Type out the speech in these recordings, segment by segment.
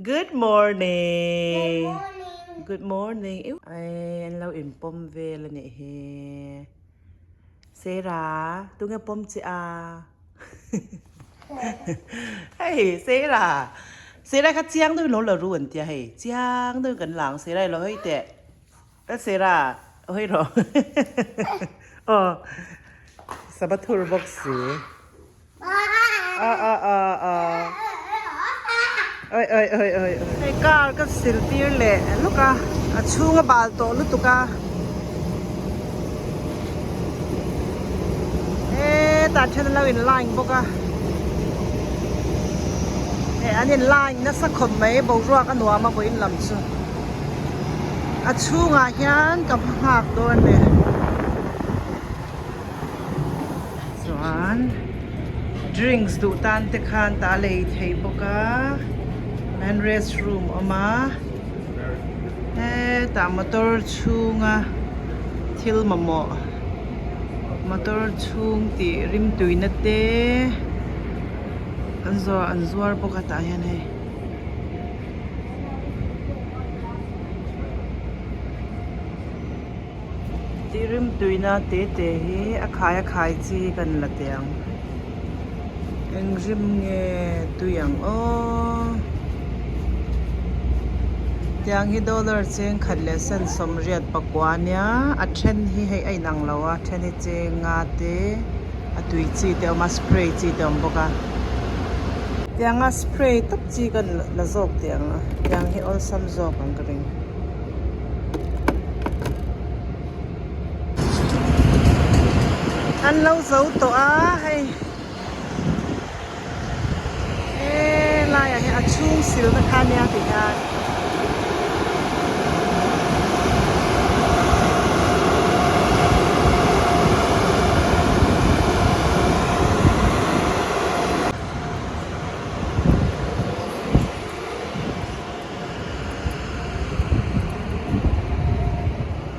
Good morning. Good morning. Ai an lo in pawm vel a nih hi. Sarah, tunge pawm che a? Hei Sarah. Sarah kha chiang deuhin lo la ru an tia hei. Chiang deuhin kan lang Sarah i lo hawi teh. Sarah, hawi rawh. Aw. Sabathur bawk si. A a a a Oi oi oi oi oi Hei car ka sil tir leh lawk a a chhung a bal tawh lutuk a hetah then an lo in line bawk a hei an in line nasa khawp mai boruak a nuam a vawiin lam chu a chhungah hian ka hma nghak dawn a ni. Chuan drinks duh tan te khan tah a lei thei bawk a and restroom a awm a hetah motor chhunga thil mamawh motor chhung tih rimtuina te an zawrh an zuar bawk a tah hian hei. Tih rimtuina te te hi a khai a khai chi kan la teh ang eng rim nge tui ang aw tiang hi dollar cheng khat leh sen sawmriat pakua ania a then hi hei a inang lo a then hi cheng nga te a tui chi te a awm a spray chi te a awm bawk a tianga spray tawp chi kan la zawk teh ang a tiang hi awlsam zawk ang ka ring. An lo zo tawh a hei helai ah hian a chhung sil na kha ania ti hian.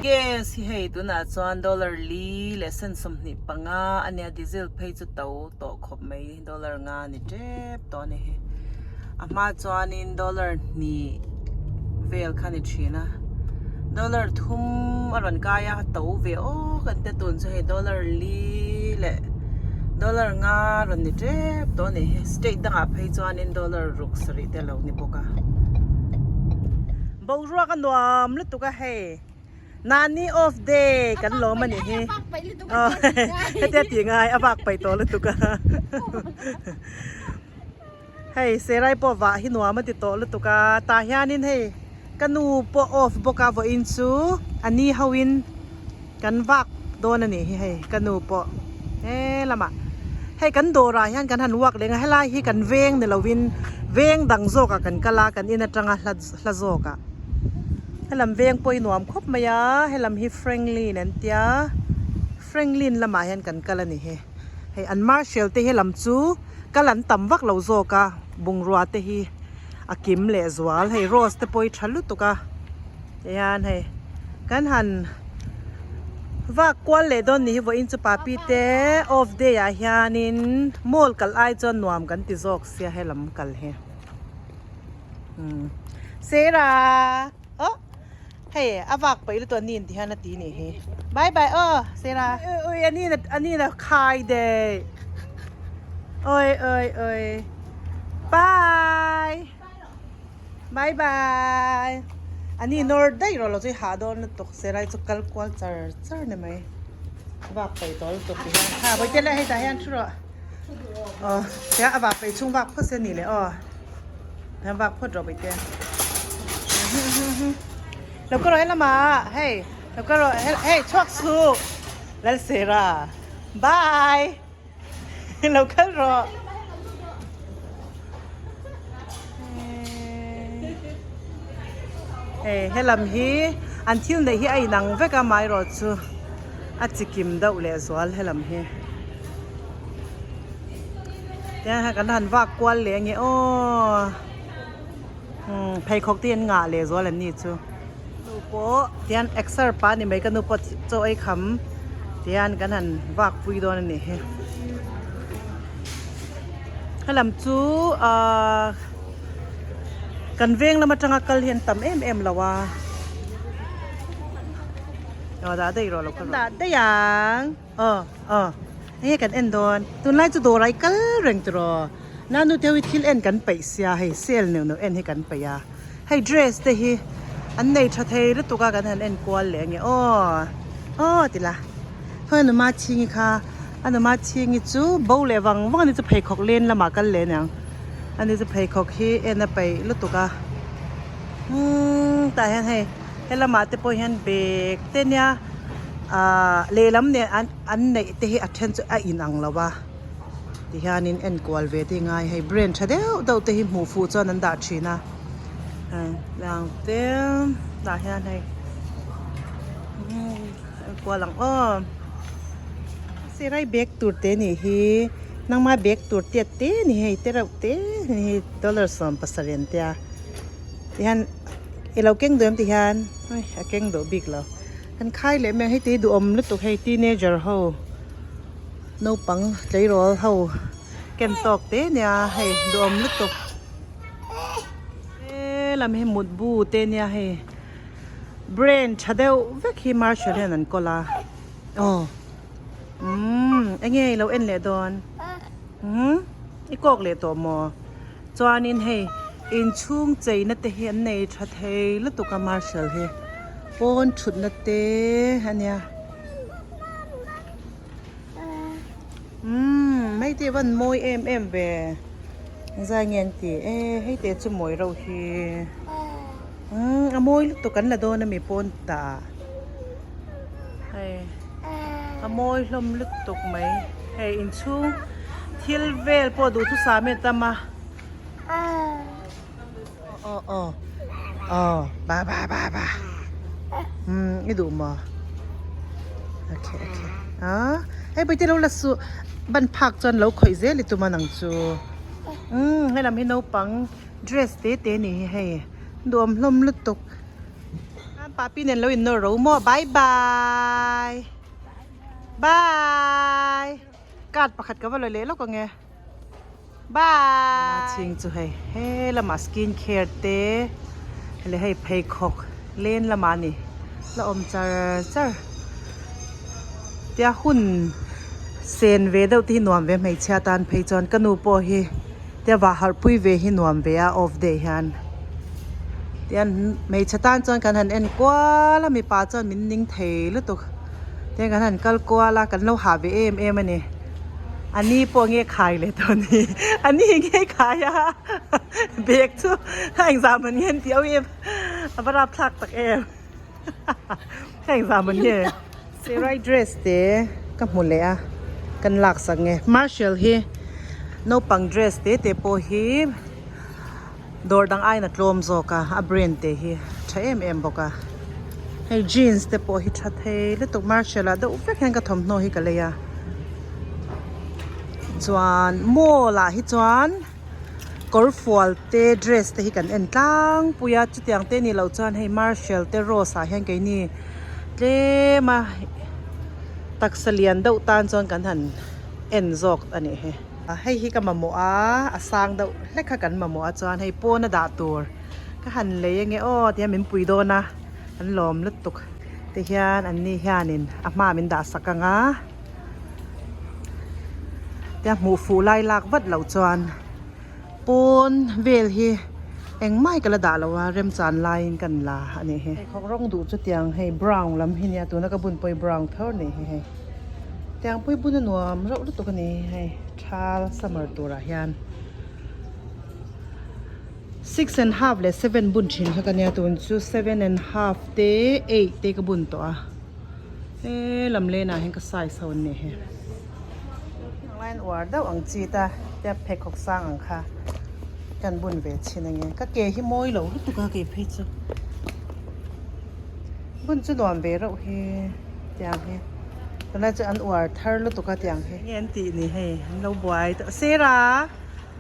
Gas hi hei tunah chuan dollar li leh sen 25 a nia diesel phei chu to tawh khawp mai dollar nga a ni tep tawh a ni hi a hma chuanin dollar hnih vel kha a ni thin a dollar thum a rawn kai a to ve awk an ti tun chu hei dollar li leh dollar nga a rawn ni tep tawh a ni hi state dangah phei chuanin dollar ruk sarih te a lo ni bawk a boruak a nuam lutuk a hei nani off day kan lawm a nih hi aw hetia tih ngai a vak paih tawh lutuk a hei serai pawh vah hi nuam a ti tawh lutuk a tah hianin hei ka nu pawh off bawk a vawiin chu a ni ho in kan vak dawn a nih hi hei ka nu pawh he lamah hei kan dawrah hian kan han uak leng a helai hi kan veng ni lovin veng dang zawkah kan kal a kan in atanga hla hla zawkah helam veng pawh hi nuam khawp mai a helam hi Franklin an tia Franklin lamah hian kan kal a ni hi hei an marshal te helam chu kal an tam vak lo zawk a bungrua te hi a kim leh zual hei rose te pawh hi tha lutuk a tihian hei kan han vak kual leh dawn ni hi vawiin chu papi te off day ah hianin mall kal ai chuan nuam kan ti zawk sia helam kal hi umm Sarah oh hei a vak paih lutuk a nin ti hian a ti nih hi bye bye aw Sarah ui ui a nin a nin a khai daih oi oi oi bye. Bye bye a ni nawr daih rawh lo chu i hah dawn lutuk serai chu kal kual char char ni mai vak peih tawh lutuk ti hian ha vawi te leh hei tah hian thu rawh aw tia a vak peih chhung vak phawt se ni leh aw hian vak phawt rawh vawi te lo ka rawh helamah hei lo ka rawh hei chhuak suh Lalsera bye. Lo kal rawh. Hei helam hi an thil neih hi a inang vek a amaherawh chu a chikim deuh leh zual helam hi. Tiang kan han vak kual leh ange aw pheikhawk te hi an ngah leh zual an ni chu. Nu pawh tihian exer pah a ni mai ka nu pawh chaw ei kham tihian kan han vak pui dawn a nih hi helam chu ahh. Kan veng lam atanga kal hi an tam em em lo a. Aw dah daih rawh lo kha rawh. Dah daih ang. Aw aw enge kan en dawn. Tunlai chu dawr ai kal reng tiraw. Nanu te ho hi thil en kan peih sia hei sale neuh neuh en hi kan peih a. Hei dress te hi an nei tha thei lutuk a kan han en kual leh ange aw aw ti la khawi a numa chhingi kha a numa chhingi chu bo leh vang vang ani chu pheikhawk len lamah kal leh aniang ani chu pheikhawk hi en a peih lutuk a umm tah hian hei helamah te pawh hian bag te nia ahh lehlam nen an an neih te hi a then chu a inang lo a. Tihianin en kual ve te ngai hei brand tha deuh deuh te hi hmuh fuh chuan an dah thin a lang te tah hian hei en kual ang aw sirai bag tur te nih hi nangma bag tur tiat te ni hei te reuh te ni hi dollar 70 an tia tihian i lo keng duh em tihian a keng duh bik lo kan khai leh mai a hei te hi duhawm lutuk hei teenager ho. Naupang tleirawl ho ken tawk te nia hei duhawm lutuk he lam hi mutbu te nia hei brand tha deuh vek hi marshal hian an kawl a aw umm enge ilo en leh dawn umm i kawk leh tawh maw chuanin hei inchhung cheina te hi an nei tha thei lutuk a marshal hi pawn thutna te ania. Umm hei te van mawi em em ve zai nge an ti e hei te chu mawi reuh hi umm a mawi lutuk kan la dawn ami pawn tah hei a mawi hlawm lutuk mai hei inchhung thil vel pawh duhthusam em tam a aw aw aw ba ba ba ba umm i duh maw okay okay ah hei pawh te lo la suh ban phak chuan lo khawih zel i tum a nang chu umm helam hi naupang dress te te ni hi hei duhawm hlawm lutuk papi nen lo in nawr ro maw bye bye bye card pakhat ka va la leh lawk ang e. Bye! Chhing chu hei he lamah skin care te leh hei pheikhawk len lamah a ni la awm char char tia hun sen ve deuh te hi nuam ve hmeichhia tan phei chuan ka nu pawh hi tia vah harh pui ve hi nuam ve a off day hian tian hmeichhe tan chuan kan han en kual a mipa chuan min ning thei lutuk tian kan han kal kual a kan lo hah ve em em a ni. A ni pawh nge khai leh tawh ni a ni nge khai a bag chu a engzah man nge an tih auh em a va rapthlak tak em a engzah man nge Sirai dress te ka hmu leh a kan lak sak nge Marshall hi naupang dress te te pawh hi dawr dang aiin a tlawm zawk a a brand te hi tha em em bawk a hei jeans te pawh hi tha thei lutuk marshal ah deuh vek hian ka thawmhnaw hi ka lei a chuan mall ah hi chuan kawr fual te dress te hi kan en tlangpui a chutiang te nih loh chuan hei marshal te rose ah hian keini tlem a taksa lian deuh tan chuan kan han en zawk a nih hi. Hei hi ka mamawh a, a sang deuh hlek kha kan mamawh a chuan hei pawn a dah tur ka han lei ange aw ti hian min pui dawn a, an lawm lutuk ti hian an ni hianin a hma min dah sak ang a, tia hmuh fuh lai lak vat loh chuan pawn vel hi engmah hi ka la dah lo a remchan laiin kan la a nih hi. Pheikhawk rawng duh chu tiang hei brown lam hi nia tuna ka bun pawh hi brown tho a nih hi hei. Tiangpui bun a nuam reuh lutuk a ni hei thal summer turah hian 6½ leh 7 bun thin kha ka nia tun chu 7½ te 8 te ka bun tawh a he lam lane ah hian ka size ho an ni hi line uar deuh ang chi ta tia pheikhawk sang ang kha kan bun ve chhin ange ka ke hi mawi lo lutuk a ke phei chu bun chu nuam ve reuh hi. Tiang hi tunlai chu an uar thar lutuk a tiang hi. Nge an tih ni hei an lo buai tawh sir a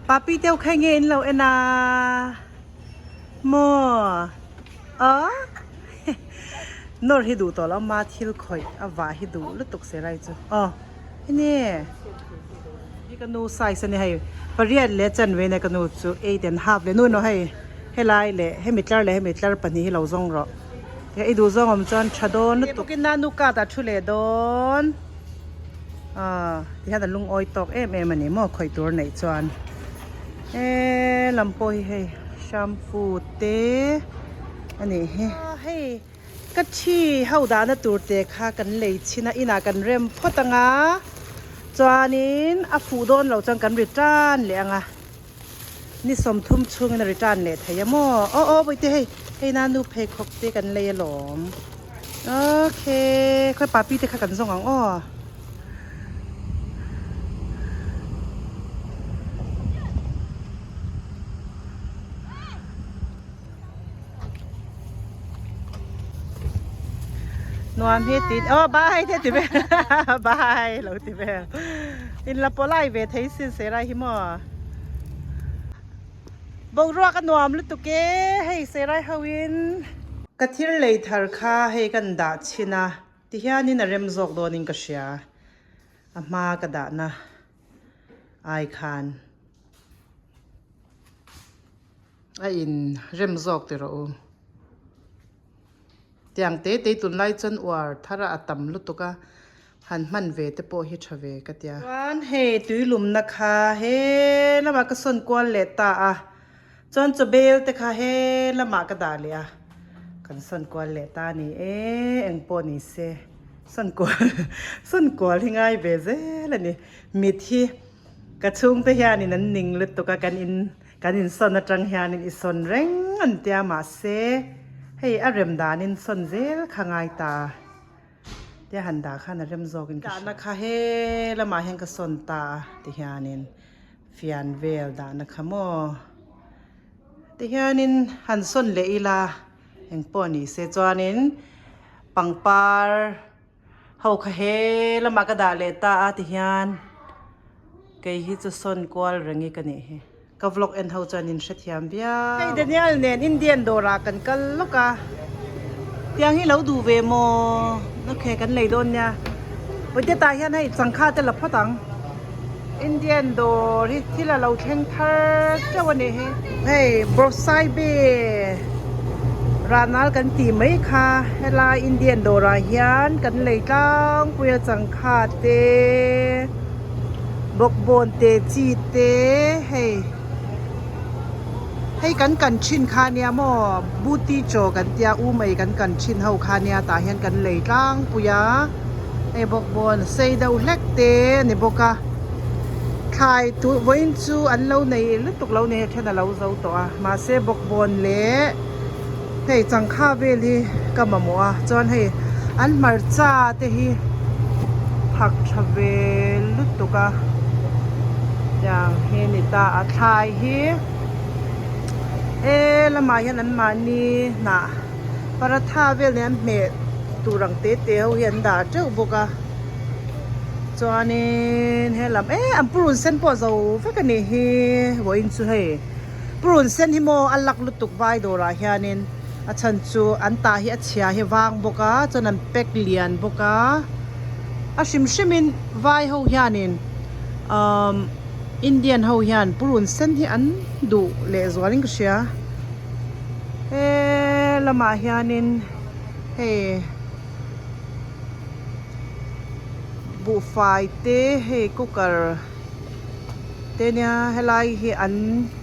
papi deuh kha nge in lo en a maw aw nawr hi duh tawh lo ama thil khawih a vah hi duh lutuk serai chu aw heni hi ka nu size a ni hei pariat leh chanve nia ka nu chu 8½ leh nu emaw hei. Helai leh hemi tlar leh hemi tlar pahnih hi lo zawng rawh. Tikha i duh zawng awm chuan tha dawn lutuk. Bawkin nanu card ah thu leh dawn. Aw tikhian a lungawi tawk em em a ni maw khawih tur neih chuan. He lam pawh hi hei shampoo te a nih hi. Hei ka thi ho dahna tur te kha kan lei chhin a inah kan rem phawt ang a chuanin a fuh dawn loh chuan kan return leh ang a. Ni 30 chhungin a return leh thei a maw? Aw aw bawihte hei hei na nu pheikhawk te kan lei alawm. Okay khawi papi te kha kan zawng ang aw. Nuam hi tin aw bye te ti vel bye lo ti vel in la pawh lai ve thei sin Serai hi maw boruak a nuam lutuk e hei Serai ho in ka thil lei thar kha hei kan dah chhin a tihianin a rem zawk dawnin ka hria a hma ka dahna ai khan. A in rem zawk ti rawh u. Tiang te te tunlai chuan uar thar a tam lutuk a, han hman ve te pawh hi tha ve ka tia. Chuan hei tuilumna kha he lamah ka sawn kual leh ta a, chuan chaw bel te kha he lamah ka dah leh a, kan sawn kual leh ta a ni e, eng pawh ni se sawn kual sawn kual hi ngai ve zel a ni, mit hi ka chhungte hianin an ning lutuk a kan in Kan insawn atang hianin i sawn reng an tia mahse hei a rem danin sawn zel kha ngai ta tia han dah khan a rem zawkin ka hria. Dahna kha he lamah hian ka sawn ta a ti hianin fian vel dahna kha maw ti hianin han sawn leh ila engpawh ni se chuanin pangpar Ho kha he lamah ka dah leh ta a ti hian kei hi chu sawn kual reng i ka nih hi. Ka vlog en ho chuan in hrethiam viau. Hei Daniel nen Indian dawrah kan kal lawk a, tiang hi lo duh ve maw? Ok kan lei dawn nia. Pawite tah hian hei changkha te la phawt ang. Indian dawr hi thil a lo thleng thar teuh a nih hi. Hei Bawrhsaibe Ranal kan tih mai kha helai Indian dawrah hian kan lei tlangpui a changkha te bawkbawn te chi te hei hei kan kan thin kha nia maw buti chaw kan tia u mai kan kan thin ho kha nia tah hian kan lei tlangpui a. Hei bawkbawn sei deuh hlek te a ni bawk a, thlai tu vawiin chu an lo nei lutuk lo ni hei then a lo zo tawh a mahse bawkbawn leh hei changkha vel hi ka mamawh a chuan hei an hmarcha te hi phak tha ve lutuk a tiang hi a ni ta a thlai hi he lamah hian an mahni hnah. Paratha vel nen an hmeh tur ang te te ho hi an dah teuh bawk a chuanin helam eh an purun sen pawh a zo vek a nih hi vawiin chu hei purun sen hi maw a lak lutuk vai dawrah hianin a chhan chu an tah hi a chhia hi vang bawk a chuan an pack lian bawk a a hrim hrimin vai ho hianin umm Indian ho hian purun sen hi an duh leh zualin ka hria. He lamah hianin hei buhfai te hei cooker te nia helai hi an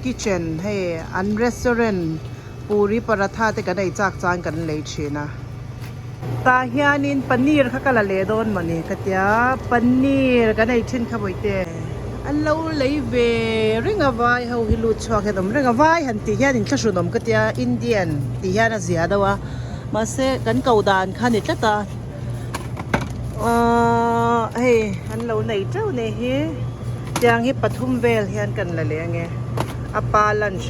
kitchen hei an restaurant puri paratha te kan ei chak chuan kan lei thin a. Tah hianin paneer kha ka la leh dawn mawni ka tia paneer kan ei thin kha bawihte. An lo lei ve reng a vai ho hi lut chhuak hian awm reng a vai han tih hian inthlahrun awm ka tia Indian tih hian a zia deuh a mahse kan ko dan kha ni tlat a ahh hei an lo nei teuh nei hi tiang hi pathum vel hian kan la leh ange a pa lunch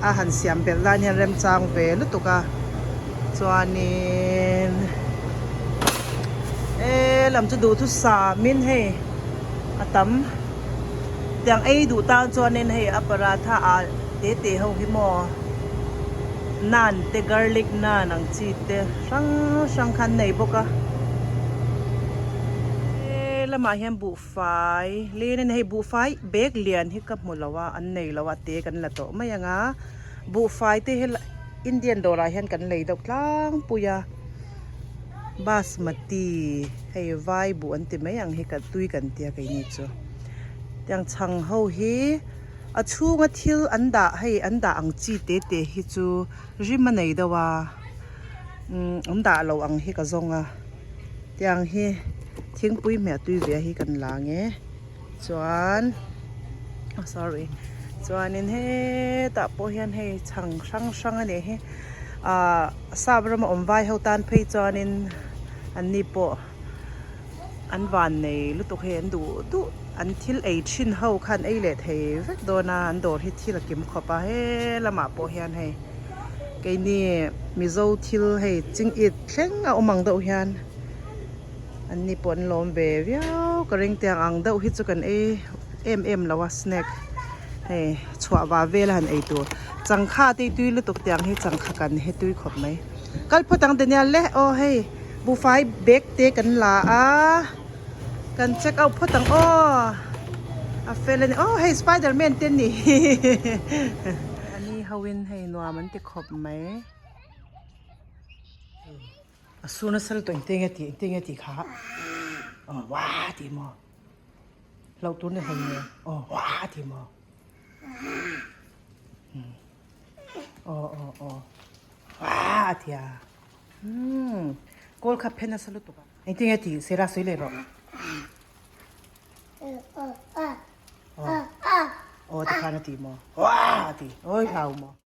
a han siam belh nan hian remchang ve lutuk a. Chuanin e lam chu duh thu samin hei a tam tiang ei duh tan chuanin hei a paratha ah te te ho hi maw naan te garlic naan ang chi te hrang hrang kha an nei bawk a he lamah hian buhfai lin a ni hei buhfai bag lian hi ka hmu lo a an nei lo a te kan la tawh mai ang a. Buhfai te hi Indian dawrah hian kan lei deuh tlangpui a, basmati hei vai buh an ti mai ang hi ka tui kan tia keini chu. Tiang chhang ho hi a chhunga thil an dah hei an dah ang chi te te hi chu rim a nei deuh a, umm an dah loh ang hi ka zawng a, tiang hi thingpui hmeh tui ve hi kan la ang e. Chuan oh sorry chuanin hetah pawh hian hei chhang hrang hrang a nih hi ahh sap rama awm vai ho tan phei chuanin an ni pawh an van nei lutuk hei an duh duh an thil ei thin ho khan ei leh thei vek dawn a an dawr hi thil a kim khawp a he lamah pawh hian hei keini mizo thil hei ching it thleng a awm ang deuh hian. An ni pawh an lawm ve viau ka ring tiang ang deuh hi chu kan ei em em lo a snack hei chhuah va vel a han ei tur changkha te hi tui lutuk tiang hi changkha kan hi tui khawp mai kal phawt ang Daniel le aw hei buhfai bag te kan la a kan check out phawt ang aw a fel a ni aw hei spiderman te an nih hi ani ho in hei nuam an ti khawp mai. A su nasa lutuk engte nge tih engte nge tih kha aw wah tih maw hlauh tur ni hlei nge aw wah tih maw aw aw aw wah a ti a umm kawl kha phen nasa lutuk a engte nge tih sela sawi leh rawh aw aw tikhan a ti maw wah a ti awi hlau maw.